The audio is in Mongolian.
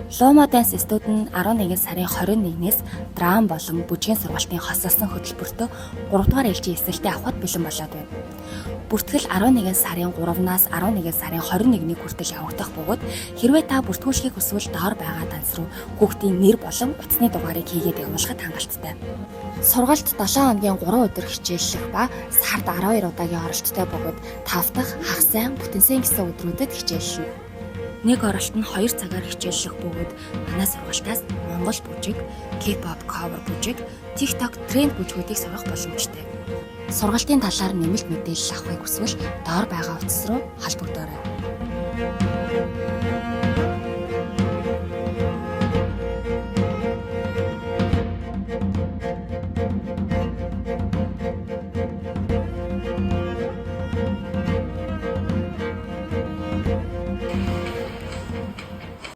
Lumo Dance Studio нь 11 сарын 21-ээс драм болон бүжгийн сургалтын хосолсон хөтөлбөртөө 3 дугаар ээлжийн элсэлтээ авахад бэлэн болоод байна. Бүртгэл 11 сарын 3-наас 11 сарын 21-ний хүртэл явагдах бөгөөд хэрвээ та бүртгүүлэхийг хүсвэл доор байгаа данс руу хүүхдийн нэр болон утасны дугаарыг хийгээд явуулахад хангалттай. Сургалт 7 хоногийн 3 өдөр хичээллэх ба сард 12 удаагийн оролттой бөгөөд 5 дахь, хагас сайн, бүтэн сайн гэсэн өдрүүдэд хичээллэнэ. Нэг оролт нь 2 цагаар хичээллэх бөгөөд манай сургалтаас Монгол бүжиг, K-pop cover бүжиг, TikTok тренд бүжгүүдийг сурах боломжтой. Сургалтын талаар нэмэлт мэдээлэл авахыг хүсвэл доор байгаа утас руу холбогдоорой.